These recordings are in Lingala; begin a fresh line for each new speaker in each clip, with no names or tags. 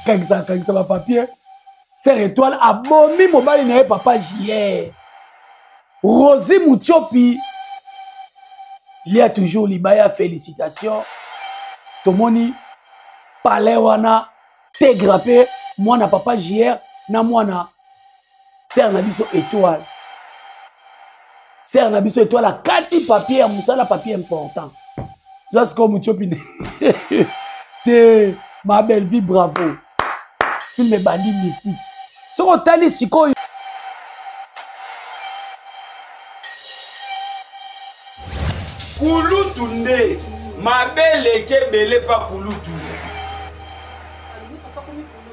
Kangisa kangisa ba papier. Sœur Étoile abomi mobali na ye papa JR. Rosie Muchopi lia toujours libaya félicitations. Tomoni palais wana tegra mpe mwana papa JR na mwana sœur na biso Étoile. Sœur na biso Étoile akati papier ya mosala papier important. Za sikoyo Muchopi te ma belle vie bravo. Film ebandi mystique. Soki otali sikoyo
kulutu nde mabe eleki ebele pa kulutu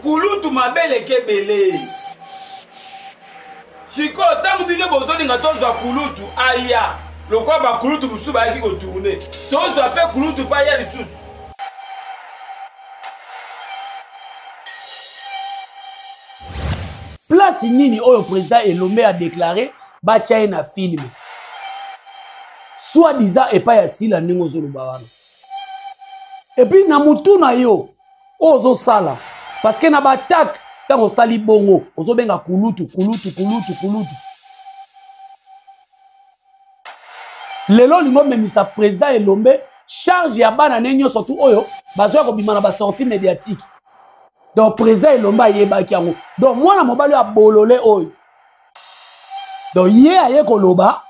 kulutu mabe eleki ebele sikoyo ntango bino bozolinga tozwa kulutu aya lokola bakulutu mosusu bayaki kotourne tozwa mpe kulutu mpe aya lisusu
Place nini oyo president Elombe a declare batia ye na film? Soit disant epai ya Sila ndenge ozoloba wana. Et puis na mutu na yo oyo ozosala parce que na ba attaque ntango osali bongo ozobenga kulutu kulutu kulutu kulutu lelo olingi omemisa président elombe charge ya bana ne nyonso tu oyo bazoya kobima na basortie médiatique donc président elombe ayebaki yango donc mwana mobali oyo abolole oyo donc ye aye koloba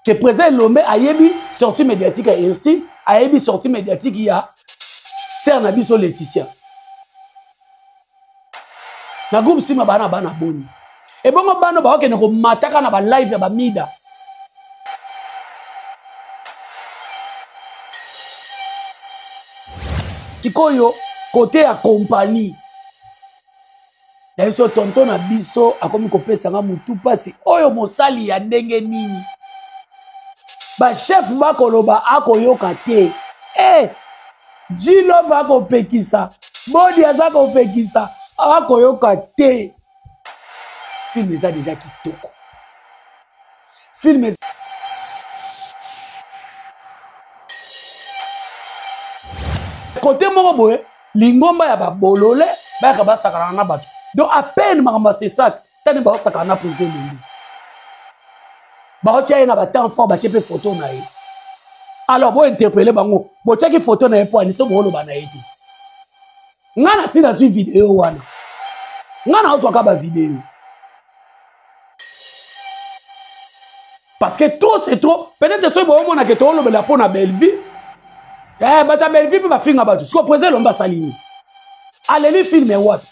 ke président elombe ayebi sortie médiatique ya irsi ayebi sortie médiatique ya sere na biso laetitia na groupe sima bana bana boni ebongo bana bakokende komataka na balive ya bamida sikoyo kote ya kompani na biso tonto na biso akomi kopesa nga motu mpasi oyo mosali ya ndenge nini bachef bakoloba akoyoka te e G-Love akopekisa, Body aza kopekisa, akoyoka te. Film eza deja kitoko. Film eza kote moko boye lingomba ya babolole bayaka basakanaka na bato donc à peine makambo ya sesak tani baosakana na président elombi baotya ye na batemps fort batye mpe foto na ye alors bointerpele bango botyaki foto na ye mpo aniso booloba na ye te ngai nasi nazwi video wana ngai naozwaka bavideo parce que trop c'est trop peut-être soki boomona ke toolobela mpo na bellevue eh, bato ya bellevue mpe bafinga bato siko président elombe asali nini aleli filme wapi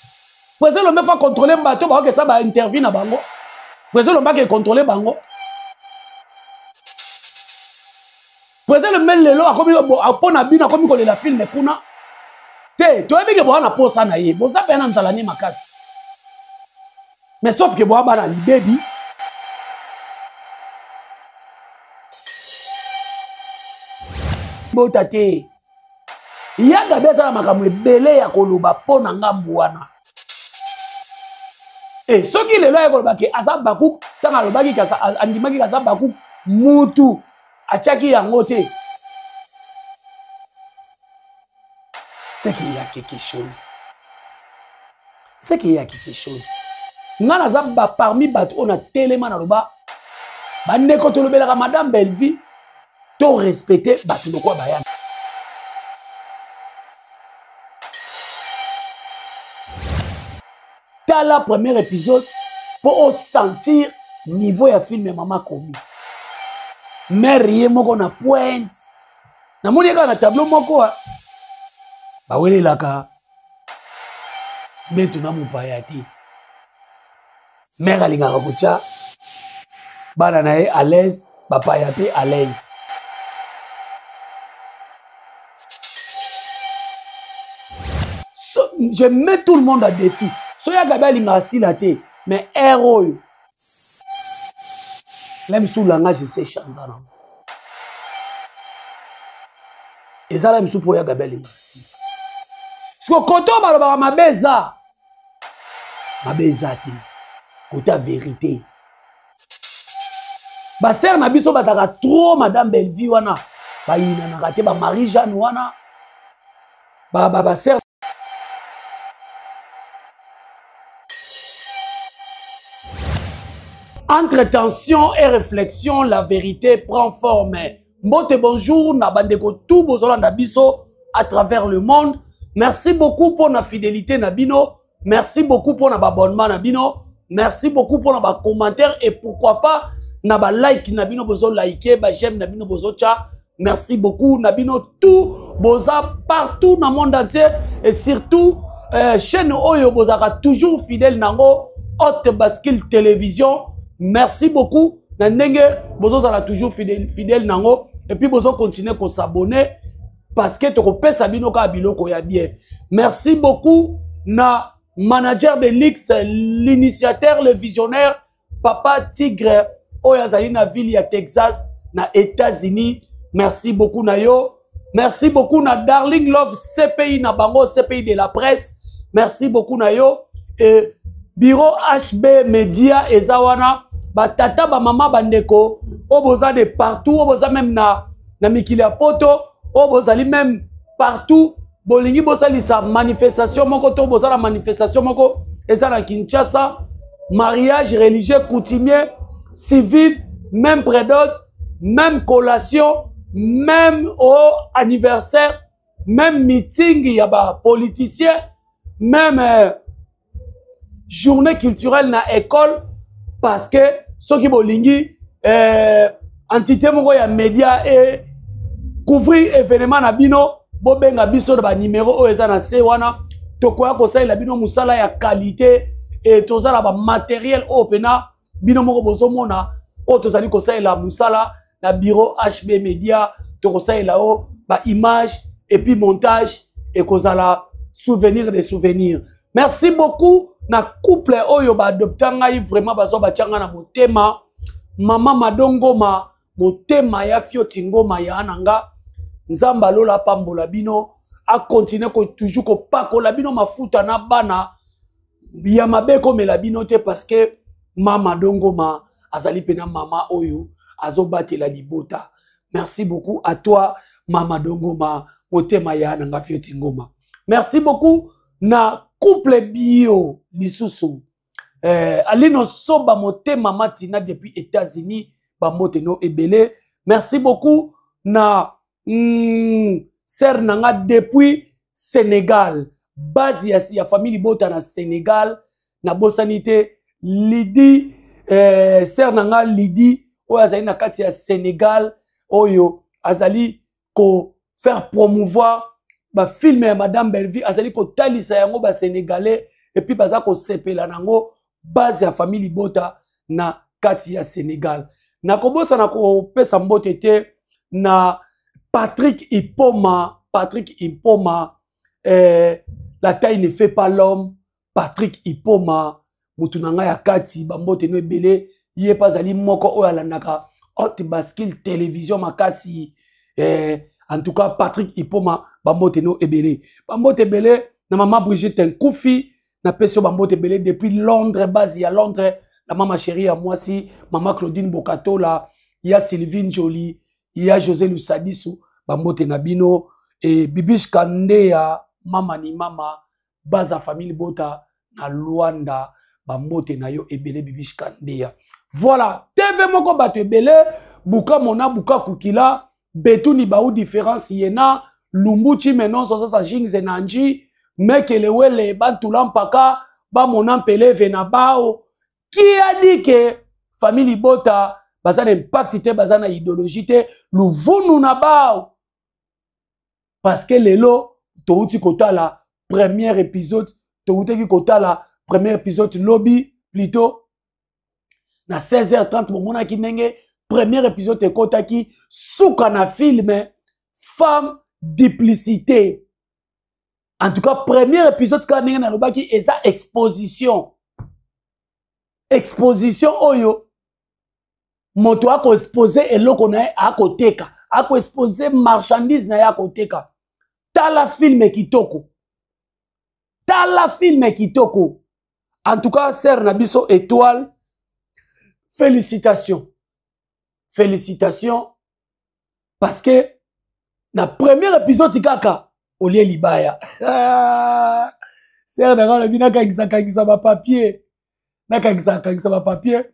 Président Lombe fa contrôler bato ba okesa ba interview na bango. Président Lombe ake contrôler bango. Président Lombe lelo akomi mpo na bino akomi kolela film kuna. Te, toyebi ke boa na posa na ye. Boza pe na nzala ne makasi. Mais sauf que boa bana libebi. Bota te. Ya Gabi aza na makambo ebele ya koloba mpo na ngambo wana. E soki lelo aye koloba ke aza bakuk, ntango alobaki andimaki ke aza bakuk, mutu atiaki yango te. C'est qu'il y a quelque chose. C'est qu'il y a quelque chose. Nga naza ba parmi bato oyo natelema naloba bandeko tolobelaka madame Bellevue to respecte bato lokola baya tala premier épisode mpo osentir niveau ya film ya mama komi mare ye moko na pointe namoni ye kaka na tableau moko bawelelaka mbeto na mopaya te mare alingaka kotya bana na ye à l'aise bapaya mpe à l'aise so, je mets tout le monde à défi soki agabi alingaka sila te mais aire oyo la misu langage ese chanza nango eza la misu mpo oyo agabi alingaka sila siko kote oyo balobaka mabe eza mabe eza te kota verite basere na biso bazalaka trop madame bellevue wana bayinanaka te ba marie jeanne wana basere ba, ba. Entre tension et réflexion, la vérité prend forme. Mbote bonjour na bandeko tout bozolanda biso à travers le monde. Merci beaucoup pour la fidélité na bino. Merci beaucoup pour l'abonnement na bino. Merci beaucoup pour ba commentaires et pourquoi pas na ba like na bino bozo liker, ba j'aime na bino bozo tcha. Merci beaucoup na bino tout boza partout dans le monde entier et surtout euh, chaîne oyo bozaka toujours fidèle nango Haute Bascule Télévision. Merci beaucoup na ndenge bozozala toujours fidèle, fidèle nango et puis bozo continuer ko s'abonner parce que tokopesa bino kaka biloko ya bien. Merci beaucoup na manager de l'X, l'initiateur, le visionnaire Papa Tigre oyo azali na ville ya Texas na États-Unis. Merci beaucoup na yo. Merci beaucoup na Darling Love CPI na bango CPI de la presse. Merci beaucoup na yo. Et bureau HB Media eza wana ba tata ba mama ba ndeko oyo boza de partout oyo boza même na na mikili ya poto oyo bozali même partout bolingi bosalisa manifestation moko to boza na manifestation moko eza na kinshasa mariage religieux coutumier civil même prédote même collation même au anniversaire même meeting ya bapoliticien même euh, journée culturelle na école parce que soki bolingi euh, entité moko ya média e couvrir événement na bino bobenga biso na banimero oyo eza na se wana tokoya kosalela bino mosala ya qualité e toza na bamateriel oyo mpena bino moko bozomona oyo tozali kosalela mosala na bureau hb media tokosalela yo baimage et puis montage ekozala souvenir de souvenir merci beaucoup na couple oyo baadopta ngai vraiment bazwa batya ngai na motema mama madongoma motema ya fioti ngoma ya na nga nzambe alola apambola bino akontinue ko, toujours kopakola bino mafuta na bana ya mabe ekomela bino te parce que mama dongoma azali mpena mama oyo azobatela libota merci beaucoup à toi mama dongoma motema ya na nga fioti ngoma merci beaucoup na couple bio lisusu eh, alino soba motema matina depuis états-unis bambote no ebele merci beaucoup na mm, sœur na nga depuis sénégal base ya, ya famille libota na sénégal nabosani te lidi eh, sœur na nga lidi oyo azali na kati ya sénégal oyo azali ko faire promouvoir bafilme ya madame bellevue azali kotalisa yango basénégalais epuis baza kosepela nango base ya famille libota na kati ya Senegal. Nakobosana kopesa mbote te na Patrick Ipoma, Patrick Ipoma, eh, la taille ne fait pas l'homme, Patrick Ipoma, mutu na ngai ya kati, bambote no ebele, ye mpe azali moko oyo alandaka Haute Bascule Télévision makasi. Eh, en tout cas, Patrick Ipoma, bambote no ebele. Bambote ebele na mama Brigitte Nkufi, napesi yo bambote ebele depuis londres base ya londres na mama chérie ya mwasi mama claudine bokatola ya sylvie njoli ya josé lusadisu bambote na bino e bibish kandeya mama ni mama baza famille bota na luanda bambote na yo ebele bibish kandeya voilà tv moko bato ebele buka mona buka kukila betuni bau différence yena lumbu chime nonso sasa jingze na nji mekele wele bantula mpaka bamona mpeleve na bao qui a dit que famille libota baza na impact te baza na idéologie te luvunu na bao parce que lelo touti kotala premier épisode toutaki kotala premier épisode lobi plutôt na 16h30 bomonaki ndenge premier épisode ekotaki suka na filme femme duplicité en tout cas premier épisode kaka ndenge nalobaki eza exposition exposition oyo moto akoexpose eloko na ye akoteka akoexpose marchandise na ye akoteka tala filme kitoko tala filme kitoko en tout cas sœur na biso étoile félicitations félicitations parce que na premier épisode kaka olie libaya sœur na ngai alobi nakangisa kangisa bapapier nakangisa kangisa bapapier.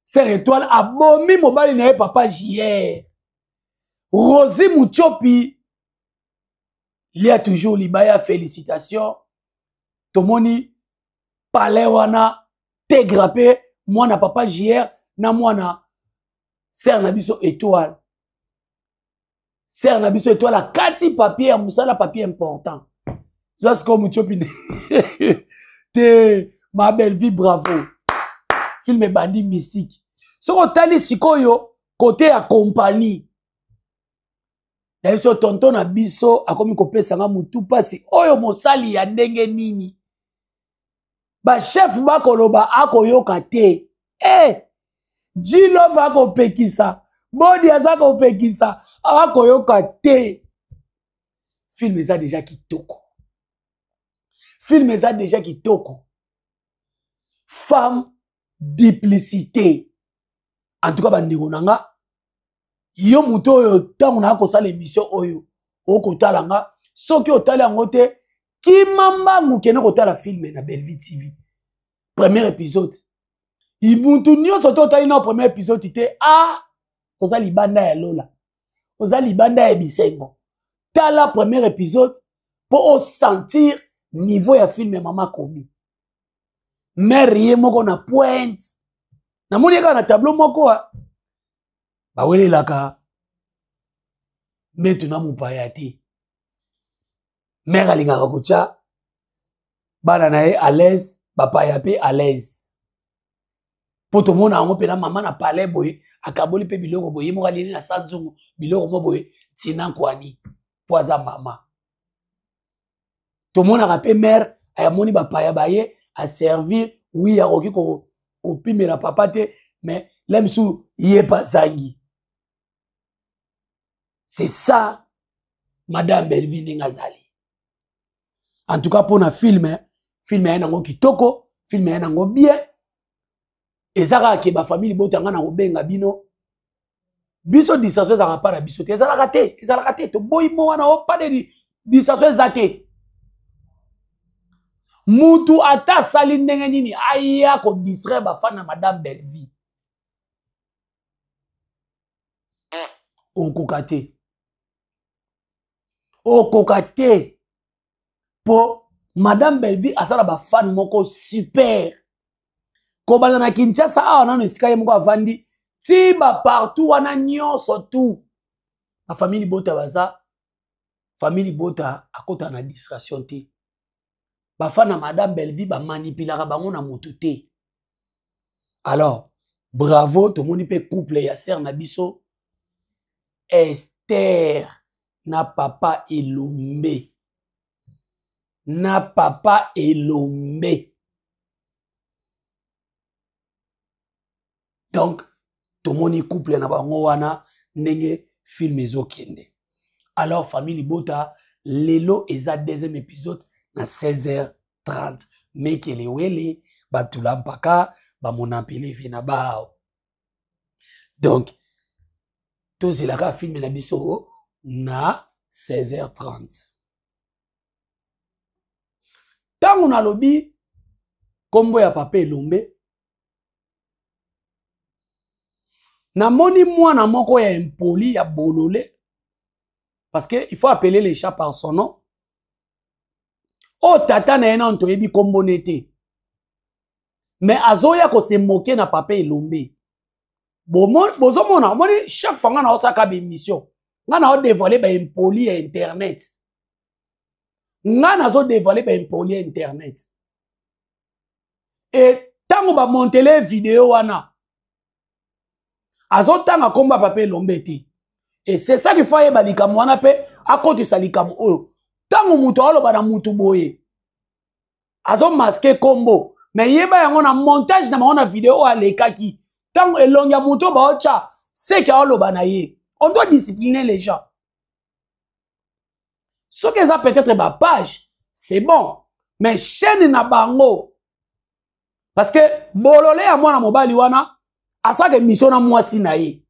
Sœur Étoile abomi mobali na ye papa JR. Rosie Muchopi lia toujours libaya félicitations. Tomoni palais wana tegra mpe mwana papa JR na mwana sœur na biso Étoile. Sœur na biso Étoile akati papier ya mosala papier important. Zwa sikoyo Muchopi te ma belle vie bravo. Film ebandi mystique. Soki otali sikoyo kote ya compagnie na biso tonton na biso akomi kopesa nga mutu mpasi oyo mosali ya ndenge nini bachef bakoloba akoyoka te eh, G-Love akopekisa bodi aza kopekisa akoyoka te film eza deja kitoko film eza deja kitoko femme duplicité en tout cas bandeko na nga yo moto oyo ntango naa kosala émission oyo okotala nga soki otali yango te kima mbangu kende kotala filme na bellevue tv premier épisode mutu nyonso to otali na premier épisode te a ah, oza libanda ya lola oza libanda ya bisengo tala premier épisode mpo osentir niveau ya filme ya mama komi mare ye moko na pointe namoni ye kaka na tableau moko bawelelaka mbetu na mopaya te mare alingaka kotya bana na ye à l'aise bapaya mpe à l'aise mpo tomona yango mpena mama na palais boye akaboli mpe biloko boye ye moko aleli na sa nzungu biloko mo boye ntina nkwani mpo aza mama tomonaka mpe mare ayamoni bapaya baye aservir wi akoki kopimela papa te mais la misusu ye mpe azangi c'est ça madame Bellevue ndenge azali en tout cas mpona film film ya nango kitoko film ya nango bien eza kaka ke bafamille libota nga na kobenga bino biso distraction ezalaka mpa na biso te ezalaka te ezalaka te toboyi mo wana o pas de distraction eza te mutu ata asali ndenge nini aya kodistraire bafani na madame Bellevue okoka te okoka te mpo madame Bellevue asala bafane moko super kobanda na Kinshasa awa nano esika ye moko avandi ti bapartout wana nyonso tu bafamille libota baza famille libota akotaka na distraction te bafana na madame Bellevue bamanipulaka bango na motu te alors bravo tomoni mpe couple ya sœur na biso Esther na papa Elombe na papa Elombe donc tomoni couple na bango wana ndenge film ezokende alors famille libota lelo eza deuxième épisode na 16h30 mekele wele batula mpaka bamona mpelevi na bao donc tozelaka filme na biso na 16h30 ntango nalobi nkombo ya papa elombe namoni mwana moko ya impoli ya bolole parce que il faut appeler les chats par son nom oyo tata na ye nano toyebi nkombo ne te mais azoya kose moke na papa elombe bozomona omoni chaque fois ngai naosaka baémission ngai naodevoile baimpoli ya internet ngai nazodevoile baimpoli ya internet e ntango bamontele video wana azotanga nkombo ya papa elombe te e c'est ça qu'il faut ayeba likambo wana mpe akotisa likambo oyo ntango moto aloba na motu boye azomaske nkombo me yeba yango na montage na bango na video oyo alekaki ntango elongi ya moto oyo baotya seke aoloba na ye on doit discipliner les gens soki eza peut-être bapage c'est bon mais chaîne na bango parce que bolole ya mwana mobali wana asalaka émission na mwasi na ye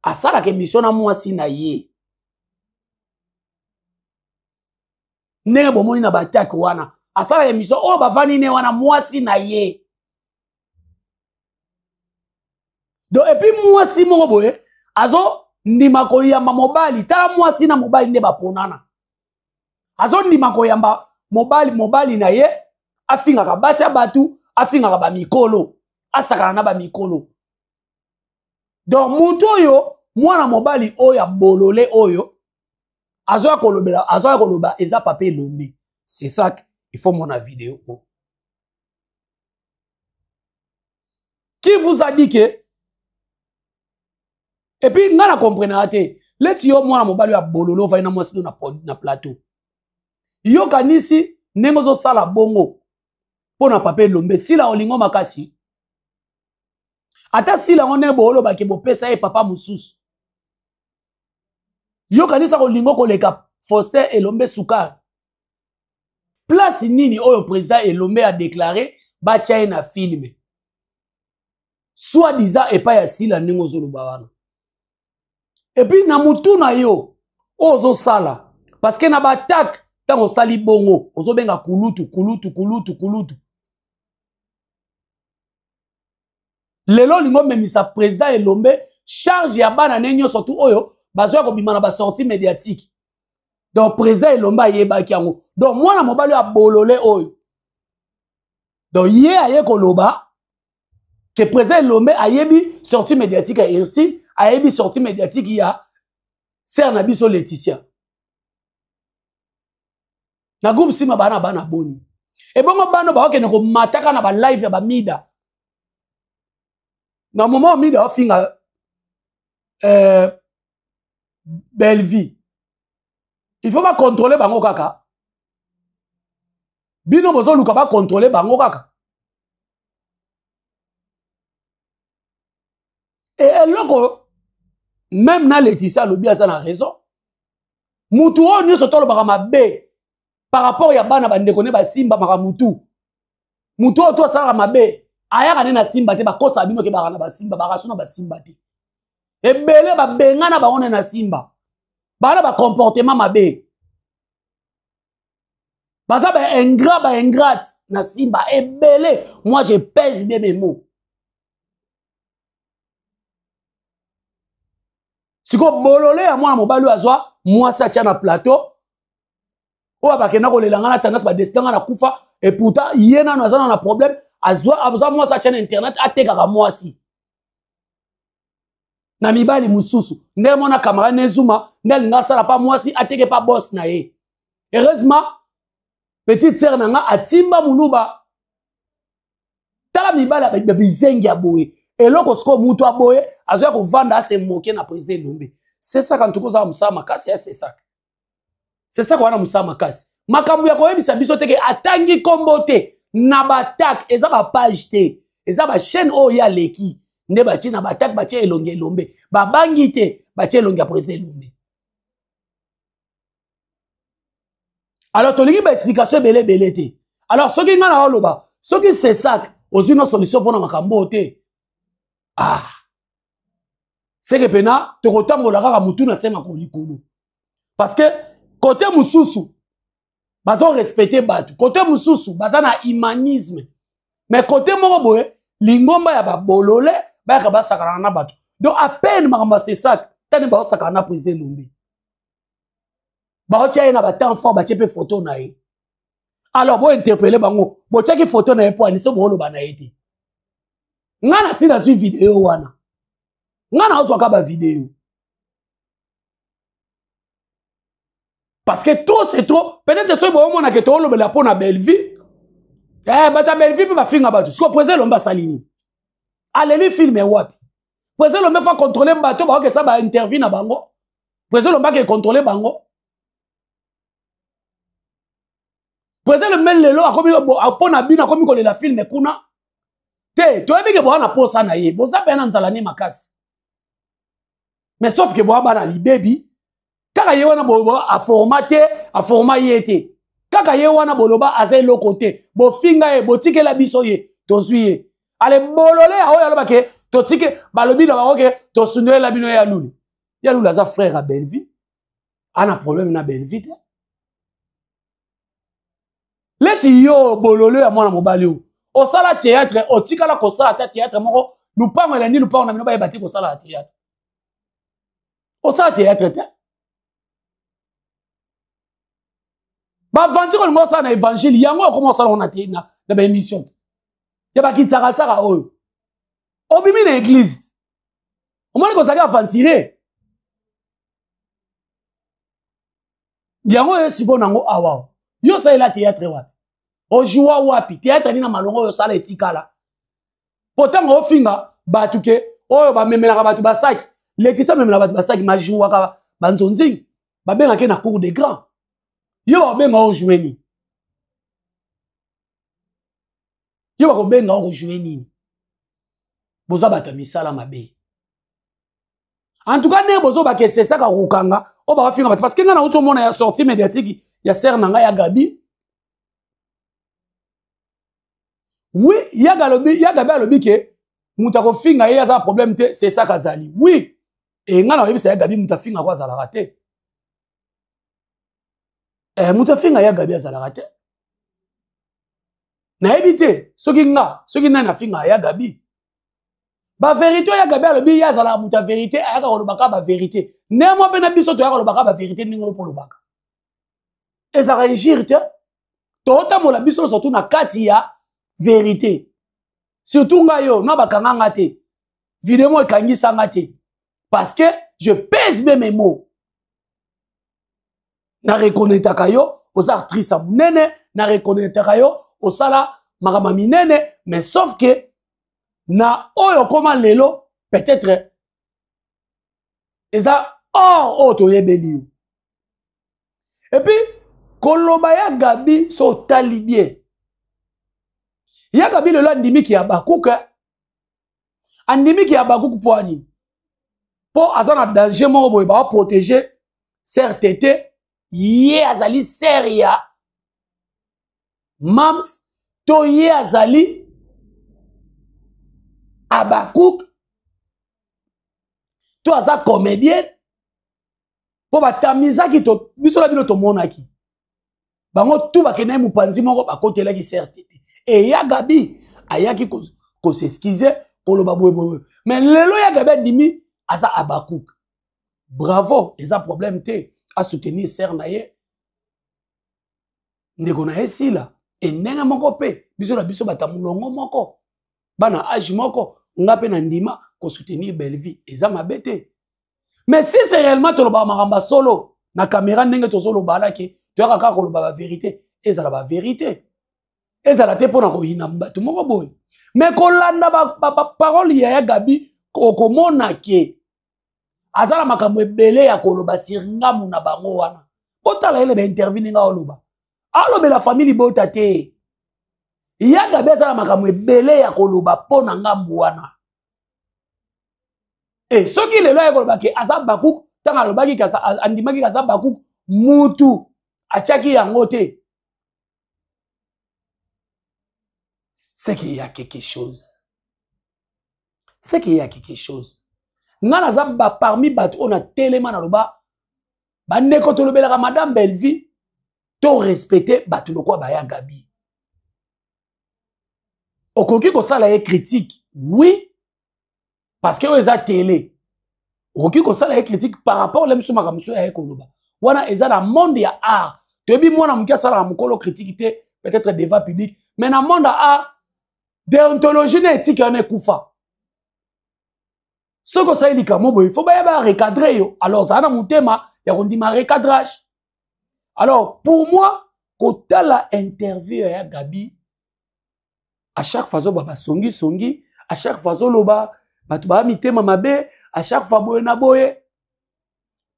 asalaka émission na mwasi na ye ndenge bomoni na batake wana asalaka émission oyo bavandi ne wana mwasi na ye. Donc et puis mwasi moko boye azo ndima koyamba mobali, tala mwasi na mobali nde baponana. Azo ndima koyamba mobali, mobali na ye afingaka basi ya batu, afingaka ba mikolo, asakana na ba mikolo. Donc mutu oyo mwana mobali oyo ya bolole oyo azoya kolobela, azoya koloba eza papa Elombe. C'est ça qu'il faut mona vidéo oyo. Qui vous a dit que et puis nga na comprenaka te leti yo mwana mobali ya bololo ovandi na mwasi no na plateau yo kanisi ndenge ozosala bongo mpo na papa Elombe sila olingo makasi ata sila yango ndenge boolobaki bopesa ye papa mosusu yo kanisa kolingo koleka Faustin Elombe Sukari. Place nini oyo président Elombe a déclaré batia ye na film soit disant epai ya sila ndenge ozoloba wana. Et puis na mutu na yo oyo ozosala parce que na ba attaque ntango osali bongo ozobenga kulutu kulutu kulutu kulutu. Lelo olingi omemisa président Elombe charge ya bana ne nyonso tu oyo bazoya kobima na ba sortie médiatique. Donc président Elombe ayebaki yango. Donc mwana mobali oyo abolole oyo. Donc ye aye koloba que président Elombe ayebi sortie médiatique ya Ursule, ayebi sortie médiatique ya sœur na biso Laetitia. Na groupe sima bana bana boni. Ebongo bana bakokende komataka na ba live ya ba mida. Na moment mida ofinga Bellevue. Il faut ba contrôler bango kaka. Bino bozoluka ba contrôler bango kaka. Et eloko même na Laetitia alobi aza na raison. Mutu oyo nyonso tolobaka mabe par rapport ya bana bandeko ne basimba maka mutu. Mutu oyo to asalaka mabe ayaka ne na simba te, bakosa bino ke baka na basimba, baka so na basimba te. Ebele babengana bango ne na simba. Bana ba comportement mabe. Baza ba ingrat, ba ingrate na simba ebele. Moi je pèse bien mes mots. Siko bolole ya mwana mobali oyo azwa mwasi atia na plateau oyo bakenda kolela nga na tendance ba décider nga na kufa et pourtant ye nano aza na problème, azwa mwasi atia na internet atekaka mwasi na mibali mosusu. Ndenge mona camarade Nezuma nde alinga asala pa mwasi ateke pa boss na ye. Heureusement petite sœur na nga atimba muluba. Tala mibali ya bizengi ya boye. Eloko sikoyo mutu aboye azoya kovanda ase moke na président Elombe. C'est ça quand tukoza mosala makasi ya c'est ça. C'est ça wana mosala makasi. Makambo ya koyebisa biso te ke atangi kombo te na ba attaque, eza ba page te, eza ba chaîne oyo ya leki nde batie na ba attaque, batie elongi Elombe, babangi te batie elongi ya président Elombe. Alors tolingi ba explication ebele ebele te. Alors soki nga na oloba, soki c'est ça ozwi no solution mpona makambo oyo te, seke pena tokotambola kaka mutu na se makolo likolo. Parce que côté mosusu bazo respecter bato, côté mosusu baza na humanisme, mais côté moko boye lingomba ya babolole bayaka basakana na bato. Donc à peine makambo ya Cessac tani bazosakana na président Elombe, baotia ye na ba temps fort, batie pe photo na ye. Alors bo interpeller bango, botiaki photo na ye po aniso booloba na ye te. Nga na si nazwi video wana, nga nazwaka ba video parce que trop c'est trop. Peut-être soki boomona ke toolobela mpo na Bellevue, bato ya Bellevue mpe bafinga bato. Sikoyo président Elombe asali nini? Aleli film wapi? Président Elombe fa contrôler bato baokesa ba interview na bango. Président Elombe ake contrôler bango. Président Elombe lelo akomi mpo na bino akomi kolela film kuna te. Toyebi ke boza na posa na ye, boza mpe na nzala ne makasi, mais sauf ke boza bana libebi. Kaka ye wana boloba aforma te, aforma ye te. Kaka ye wana boloba aza eloko te, bofinga ye, botikela biso ye, tozwi ye. Ale bolole ya oyo aloba ke totike, balobi na bango ke tosundolela bino ya Lulu. Ya Lulu aza frère ya Bellevue, ana problème na Bellevue te. Leti yo bolole ya mwana mobali oyo osala théâtre, otikala kosala ata théâtre moko Lupango elandi lupango na bino bayeba te kosala théâtre. Osala théâtre te. Baventure olingi osala na évangile yango okoma osala ngo na, na baémission te ya bakitsakatsaka oyo obimi na église omoni kozalaki aventurier yango oyo sikoyo nango awa yo osalela théâtre wapi ojoua wapi théâtre nini na malongo oyo osala etikala mpo ntango ofinga bato ke oyo bamemelaka bato basaki letisa amemelaka bato basaki majouaka banzonzingi babengaka ye na cour de grand yo bakobenga ojoue nini yo bakobenga okojoue nini boza bato ya misala mabe en tout cas ndenge bozobaka esesaka kokanga oyo bakofinga bato parce que ngai nauti omona ya sortie médiatique ya sere na ngai ya gabi oui ya gabi ya gabi alobi ke moto akofinga ye aza na problème te sesaka azali oui e ngai nakoyebisa ya gabi moto afinga ko azalaka te e moto afinga ya gabi azalaka te nayebi te soki nga soki nani afinga ya gabi baverité oyo ya gabi alobi ye azalaka moto ya verité ayaka kolobaka baverité ndenge mwa mpe na biso toyaka kolobaka baverité ndenge oyo mpo olobaka ezalaka injure te totambola biso surtout na kati ya verité surtout ngai yo na bakanga nga te video moko ekangisa nga te parce que je pèse bien mes mots na reconnaîtaka yo oza actrice ya monene na reconnaîtaka yo osala makambo ya minene mais sauf que na oyo okoma lelo peut-être eza or oyo toyebeli yo epuis koloba ya gabi so otali bien ya gabi lelo andimiki ya bakuka andimiki ya bakuku mpo ani mpo aza na danger moko boye baoprotege ser tete ye azali ser ya mams to ye azali abakuk to aza comédienne mpo batamizaki to biso na bino tomonaki bango tu bakendaki mopanzi moko bakotelaki ser tete e ya gabi ayaki koseskize koloba boye boye mais lelo ya gabi andimi aza abakuk bravo eza problème te asoutenir ser na ye ndeko na ye sila e ndenge moko mpe biso na biso bato ya molongo moko bana age moko nga mpe na ndima kosoutenir bellevie eza mabe te mais si c'est réellement tolobaka makambo ya solo na kamera ndenge tozoloba alaki toyaka kaka koloba baverité ezala baverité ezala te mpo na koyina bato moko boye mais kolanda baparole ba, ba ya ya gabi okomona ke aza na makambo ebele ya koloba sur ngambu na bango wana botala yele bainterview ndenge aoloba alobela famille libota te ya gabi aza na makambo ebele ya koloba mpo na ngambu wana e soki lelo aye koloba ke aza bakuk ntango alobaki andimaki aza bakuk mutu atiaki yango te c'est qu'il y a quelque chose c'est qu'il y a quelque chose nga naza ba parmi bato oyo natelema naloba bandeko tolobelaka madame bellevie to respecte bato lokola baya gabi okoki kosala ye critique oui parce que oyo eza tele okoki kosala ye critique par rapport le mosusu makambo mosusu yaye koloba wana eza na monde ya art toyebi mwana moke asalaka mokolo critique te peut-être devant public mais na monde ya art deontologie na etike wana ekufa soki osali likambo boye fo baya ba recadre yo alors ozala na motema ya kondima recadrage alors pour moi kotala interview ya gabi à chaque fois azoba basongisongi à chaque fois azoloba bato baa mitema mabe à chaque fois boye na boye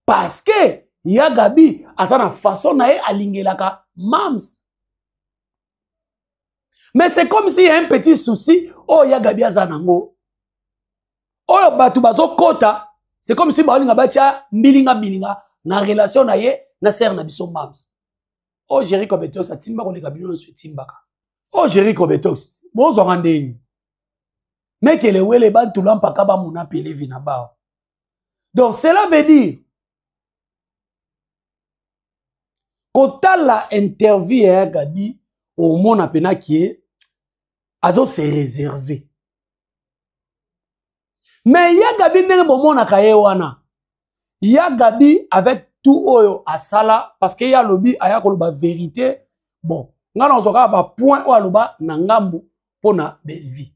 parce que ya gabi aza na façon na ye alingelaka mams mais c'est comme si ya un petit souci oyo ya gabi aza nango oyo bato bazokota c'est comme si baolinga batya mbilinga mbilinga na relation na ye na sere na biso mams oyo jerry cobetox atimba koleka bino nyonso etimbaka oyo jerry cobetox bozwaka ndeni mekele wele bantula mpaka bamona pelevi na bao donc cela veut dire kotala interview ya gabi omona mpena kie azo se réserver. Mais ya Gabi, ndenge bomonaka ye wana, ya Gabi avec tout oyo asala, parce que ye alobi aya koloba vérité. Bon, nga nazwa kaka bapoint oyo aloba na ngambu mpo na Bellevie.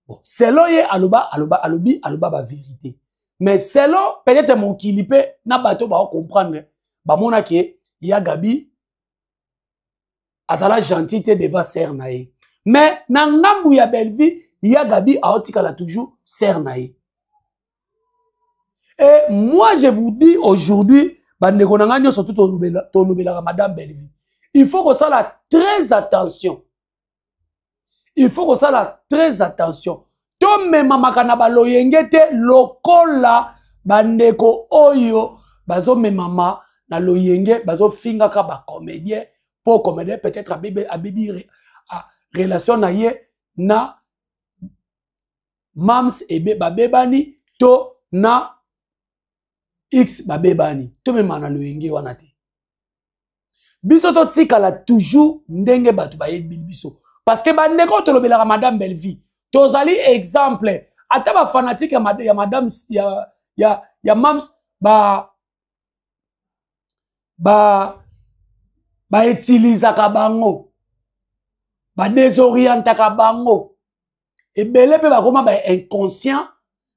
Bon, selon ye aloba aloba alobi aloba bavérité, mais selon peut-être mokili mpe na bato baocomprendre, bamonaki ya Gabi azala gentil te devant sœur na ye. Mais na ngambu ya Bellevie, ya Gabi aotikala toujours sœur na ye. Et moi, je vous dis aujourd'hui, bandeko na ngai nyonso, tu tolobelaka madame Bellevie, il faut kosala très attention, il faut kosala très attention. Tomemamaka na baloyenge te lokola bandeko oyo bazomemama na loyenge, bazofingaka bacomédien mpo comédien peut-être abebi, abebi relation na ye na mams ebe babebani to na x babebani. Tomema na loyenge wana te. Biso totikala toujours ndenge bato bayebi biso, parce que bandeko tolobelaka madame Bellevie, tozali exemple. Ata bafanatike ya, ya madame ya mams ba ba bautilisaka bango, badésorientaka bango ebele mpe bakoma ba inconscient.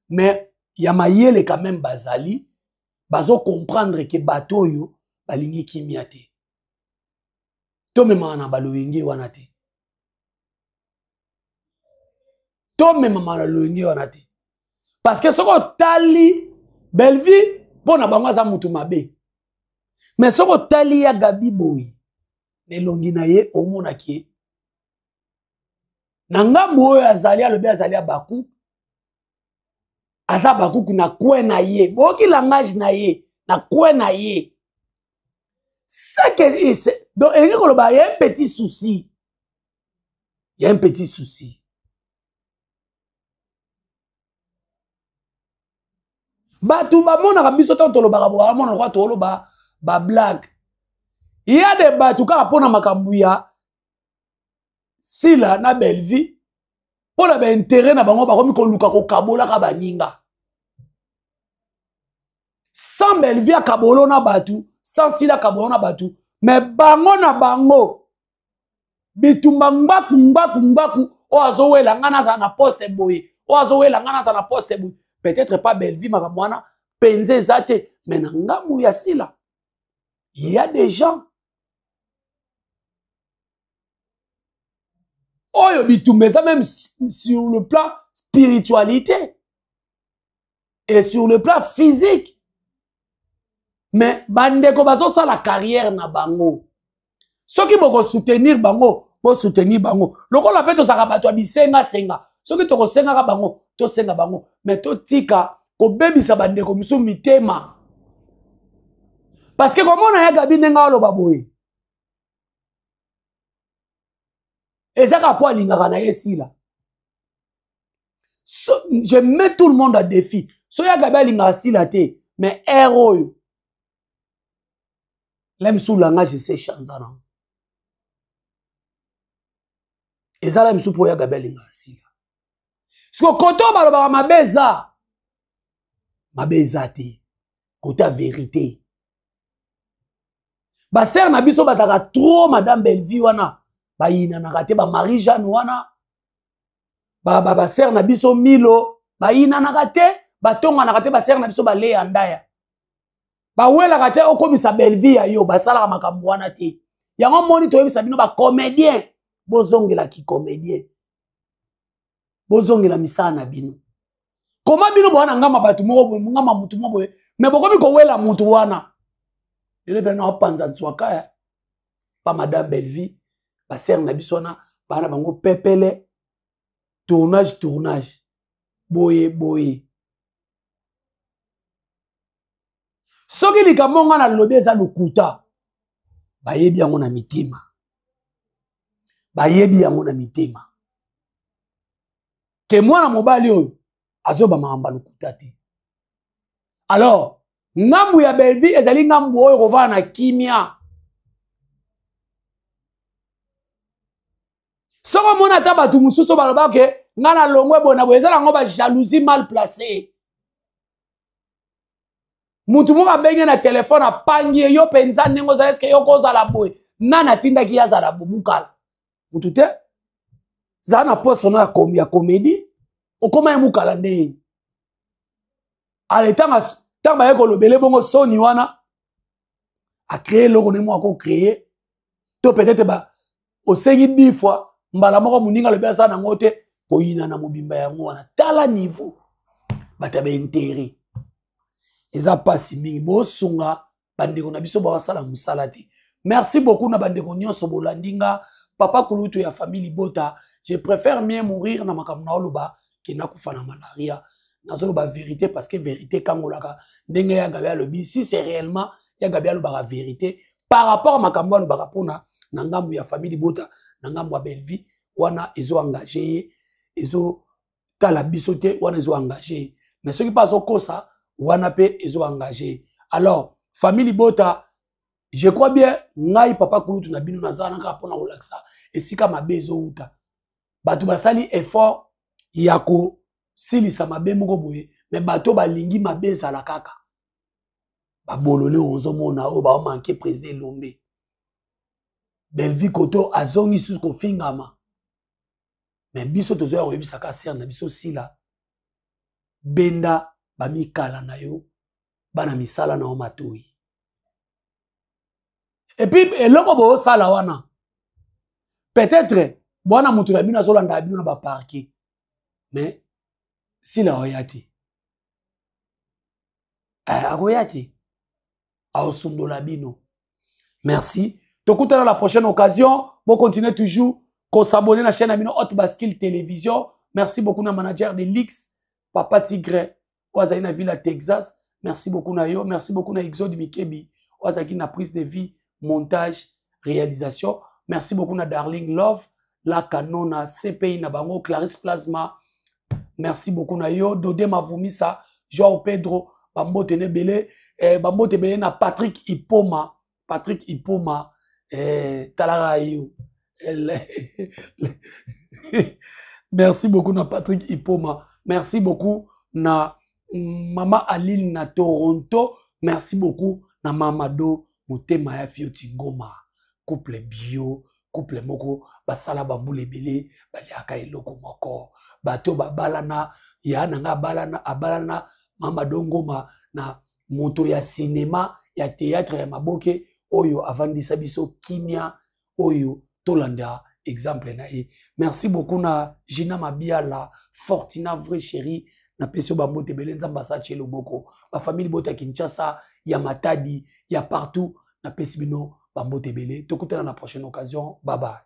Mais ya mayele quand même bazali, bazocomprendre ke bato oyo balingi kimia te. Tomemaka na baloyenge wana te, tomemama na loyenge wana te, parce que soki otali Bellevie, mpo na bango aza motu mabe. Mais soki otali ya Gabi boye na elongi na ye, omonaki na ngambu oyo azali, alobi azali abaku, aza bakuku na coin na ye. Boyoki langage na ye na coin na ye, c'est que donc elingi koloba ya un petit souci, ya un petit souci. Bato bamonaka biso ntango tolobaka, bamona lokola toloba bablague ya de bato kaka mpona makambo ya Sila na Bellevie, mpo na baintere na bango, bakomi koluka kokabolaka baninga. Sans Bellevie akabolo na bato, sans Sila akabolo na bato, mais bango na bango bitumba ngbaku ngbaku ngbaku. Oyo azowela ngai nazala na poste boye, oyo azowela ngai nazala na poste boye. Peut-être pas Bellevie, makambo wana mpenza eza te, mais na ngambu ya Sila, il y a des gens oyo bitumba eza même sur le plan spiritualité et sur le plan physique. Mais bandeko bazosala carrière na bango, soki bokosoutenir bango, bosoutenir bango. Lokola mpe tozalaka bato ya bisengasenga, soki tokosengaka bango, tosenga bango, mais totika kobebisa bandeko mosusu mitema. Parce que komona ya Gabi ndenge aloba boye, eza kaka mpo alingaka na ye Sila. So, je mets tout le monde à défi, so ya Gabi alingaka Sila te, mais aire oyo la misu langage ese chanza nango, eza la misu mpo ya Gabi alingaka Sila. Siko kote oyo balobaka mabe eza mabe, eza te kote ya verité. Basere na biso bazalaka trop madame Bellevie wana, bayinanaka te. Bamarie Jeanne wana, basere na biso Milo, bayinanaka te, batonganaka te. Basere na biso baleya ndaya, bawelaka te okomisa Bellevie ya yo, basalaka makambo wana te. Yango moni toyebisa bino bacomédien, bozongela kicomédien, bozongela misala na bino. Koma bino bowana ngamba bato moko boye, ngamba motu moko boye, me bokomi kowela motu wana. Lelo mpe naopanza nzwaka ya pa madame Bellevie, basere na biso wana bana bango pepele, tournage tournage boye boye. Soki likambo nga nalobi eza lokuta, bayebi yango na mitema, bayebi yango na mitema ke mwana mobali oyo azoba makambo ya lokuta te. Alors ngambu ya Bellevie ezali ngambu oyo kovanda na kimia. Soki omoni ata bato mosusu baloba ke Nga na longwe boye na boye, eza nango ba jalousie mal placée. Mutu moko abenge na telefone apangi ye, yo mpenza ndenge oza, eske yo kozala boye? Nani atindaki ye azala boye? Mukala mutu te, zala na poste no ya comédie, okoma ye mukala nde yeni. Ale ntango ntango baye kolobele bongo soni wana acree eloko nde moko akocree to peut-être ba osengi 10 fois mbala moko moninga alobi aza nango te, koyina na mobimba yango wana. Tala niveau bato ya baintere, eza mpasi mingi. Bosunga bandeko na biso bawasala mosala te. Merci beaucoup na bandeko nyonso bolandi nga, papa kulutu ya famille libota. Je préfère mieux mourir na makambo na oloba ke nakufa na malaria. Nazoloba vérité parce que vérité ekangolaka. Ndenge ya Gabi alobi, si c'est réellement ya Gabi alobaka vérité par rapport à makambo alobaka mpona na ngambo ya famille libota, na ngambo ya Bellevue, wana ezo engage ye, ezotala biso te, wana ezo engage ye. Mais soki mpe azokosa, wana mpe ezo engage ye. Alors famille libota, je crois bien ngai papa kulutu na bino naza wana kaka mpona kolakisa esika mabe ezowuta. Bato basali effort ya kosilisa mabe moko boye, me bato balingi mabe ezala kaka babolole. Oyo ozomona oyo baomanke président Elombe, Belvi koto azongi susu kofingama. Me biso tozoya koyebisaka sere na biso sila, benda bamikala na yo, bana misala na yo matoi. Epuis eloko boosala wana, peut-être bwana moto na bino azolanda bino na baparke, mais sila oya te, eh, akoya te, aosundola bino. Merci, tokutana la prochaine occasion. Bocontinue toujours kosabonner na chaîne na bino Haute Bascule Télévision. Merci beaucoup na manager de Lix, Papa Tigre, oyo azali na ville ya Texas. Merci beaucoup na yo. Merci beaucoup na Exode Mikebi, oyo azalaki na prise de vie, montage, réalisation. Merci beaucoup na Darling Love la Kanona, CPI na bango, Clarisse Plasma. Merci beaucoup na yo. Dode Mavumisa, Joao Pedro, bambote nebele, eh, bambote ebele na Patrick Ipoma. Patrick Ipoma, eh, talaka yo. Merci beaucoup na Patrick Ipoma. Merci beaucoup na Mama Aline na Toronto. Merci beaucoup na Mamado Motema ya Fioti Ngoma. Couple bio, couple moko basala bambula ebele, baliaka eloko moko. Bato babalana, ya na nga abalana, abalana Mamado Ngoma na moto ya cinema, ya théâtre, ya maboke oyo avandisa biso kimia, oyo tolanda exemple na ye. Merci beaucoup na Gina Mabiala, Fortina vrai chérie, napesi yo bambote ebele. Nzambe asatie loboko. Bafamille bota Kinshasa, ya Matadi, ya partout, napesi bino bambote ebele. Tokutana na prochaine occasion. Bye bye.